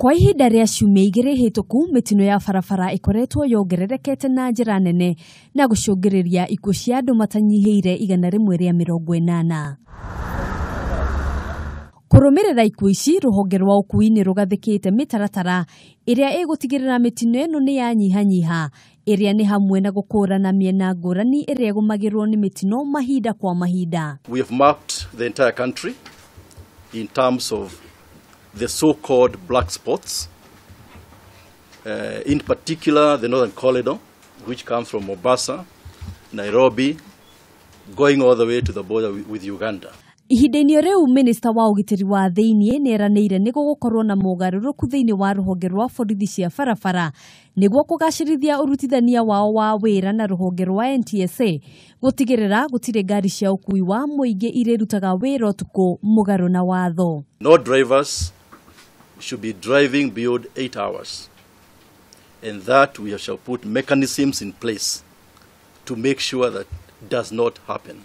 Kwa ihinda rĩa ciumia igĩrĩ hĩtũku, mĩtino ya barabara ĩkoretwo yongererekete na njĩra nene na gũcũngĩrĩria ikuũ cia andũ matanyihĩire 180. Kũrũmĩrĩra ikuũ ici, rũhonge rwa ũkuui nĩ rũgathĩkĩte mĩtaratara ĩrĩa ĩgũtigĩrĩra mĩtino ĩno nĩ yanyihanyiha, ĩrĩa nĩ hamwe na gũkũũrana mĩena ngũrani ĩrĩa ĩgũmagĩrwo nĩ mĩtino mahinda kwa mahinda. We have mapped the entire country in terms of the so-called black spots, in particular the Northern Corridor, which comes from Mombasa, Nairobi, going all the way to the border with Uganda. Ihinda-inĩ rĩu minista wa ũgitĩri wa thĩiniĩ nĩ eranĩire nĩ gũgũkorwo na mogarũrũku thĩinĩ wa rũhonge rwa borithi cia barabara nĩguo kũgacĩrithia ũrutithania wao wa wĩra na rũhonge rwa NTSA gũtigĩrĩra gũtirĩ ngari cia ũkuui wa mũingĩ irĩrutaga wĩra ũtukũ mũgarũ na watho. No drivers should be driving beyond 8 hours, and that we shall put mechanisms in place to make sure that does not happen.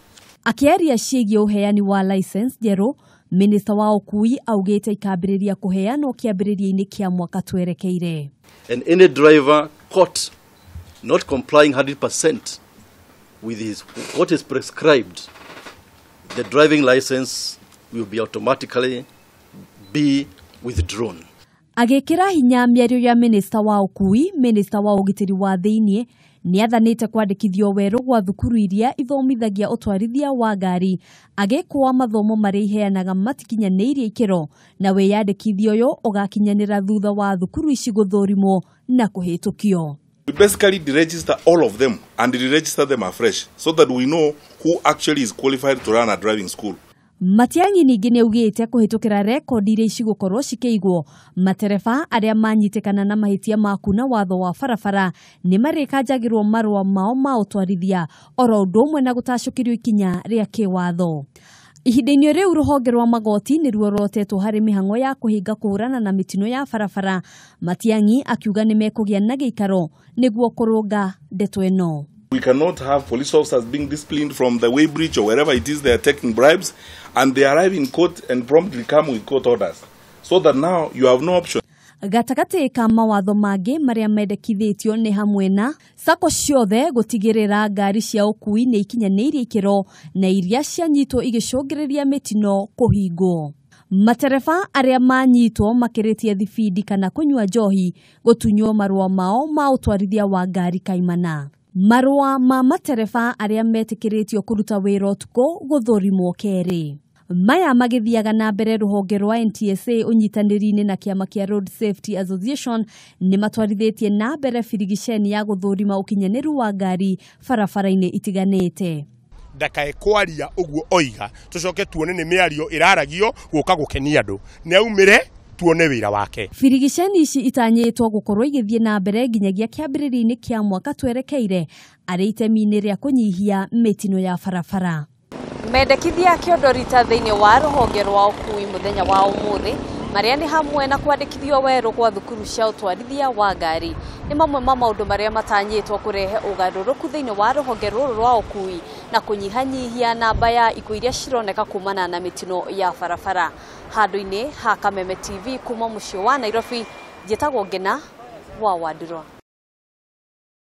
Akĩaria ciĩgiĩ ũheani wa license njerũ, minista wa ũkuui augĩte ikambĩrĩria kũheanwo kĩambĩrĩria-inĩ kĩa mwaka twerekeire. And any driver caught not complying 100% with what is prescribed, the driving license will be automatically be withdrawn. Agĩkĩra hinya mĩario ya minista wa ũkuui, minista wa ũgitĩri wa thĩiniĩ nĩathanĩte kwandĩkithio werũ gwa thukuru iria ithomithagia ũtwarithia wa ngari agĩkũa mathomo marĩa iheanaga matikinyanĩirie ikĩro na wĩyandĩkithia ũyũ ũgakinyanĩra thutha wa thukuru ici gũthũrimwo na kũhĩtũkio. We basically deregister all of them and re-register them afresh so that we know who actually is qualified to run a driving school. Matiang'i ningĩ nĩaugĩte kũhĩtũkĩra rekondi iria cigũkorwo cikĩigwo matereba arĩa manyitĩkana na mahĩtia ma kuna watho wa barabara nĩ marĩkanjagĩrwo marũa mao ma ũtwarithia oro ũndũ ũmwe na gũtacũkĩrio ikinya rĩa kĩwatho. Ihinda-inĩ rĩu rũhonge rwa magoti nĩruo rotetwo harĩ mĩhang'o ya kũhinga kũhũrana na mĩtino ya barabara. Matiang'i akiuga nĩ mekũgĩa na gĩikaro nĩguo kũrũnga ndeto ĩno. We cannot have police officers being disciplined from the weighbridge or wherever it is they are taking bribes, and they arrive in court and promptly come with court orders, so that now you have no option. Gatagatĩ ka mawatho mangĩ marĩa mendekithĩtio nĩ hamwe na sako ciothe gũtigĩrĩra ngari cia ũkuui nĩ ikinyanĩirie ikĩro na iria cianyitwo igĩcũngĩrĩria mĩtino kũhingwo. Matereba arĩa manyitwo makĩrĩtie thibindi kana kũnyua njohi gũtunywo marũa mao ma ũtwarithia wa ngari kaimana. Marũa ma matereba arĩa metĩkĩrĩtio kũruta wĩra ũtukũ gũthũrimwo kerĩ. Maya magĩthiaga na mbere rũhonge rwa NTSA ũnyitanĩri-inĩ na kĩama kĩa Road Safety Association nĩ matwarithĩtie na mbere birigiceni ya gũthũrima ũkinyanĩru wa ngari barabara-inĩ itiganĩte. Ndakae kwaria ũguo oiga tũcoke tuone nĩ mĩario ĩraragio gũka gũkenia andũ, nĩ aumĩre tuone wĩra wake. Birigiceni ici itanyĩtwo gũkorwo igĩthiĩ na mbere nginyagia kĩambĩrĩria-inĩ kĩa mwaka twerekeire arĩ itemi-inĩ rĩa kũnyihia mĩtino ya barabara. Mendekithia kĩondorita thĩinĩ wa rũhonge rwa ũkuui mũthenya wa ũmũthĩ marĩa nĩ hamwe na kwandĩkithio werũ gwa thukuru cia ũtwarithia wa ngari nĩ mamwe ma maũndũ marĩa matanyĩtwo kũrehe ũgarũrũku thĩinĩ wa rũhonge rũrũ rwa ũkuui na kũnyihanyihia namba ya ikuũ iria cironeka kumana na mĩtino ya barabara. Handũ-inĩ ha Kameme TV kuma mũciĩ wa Nairobi, njĩtagwo Ngena wa Wandũrwa.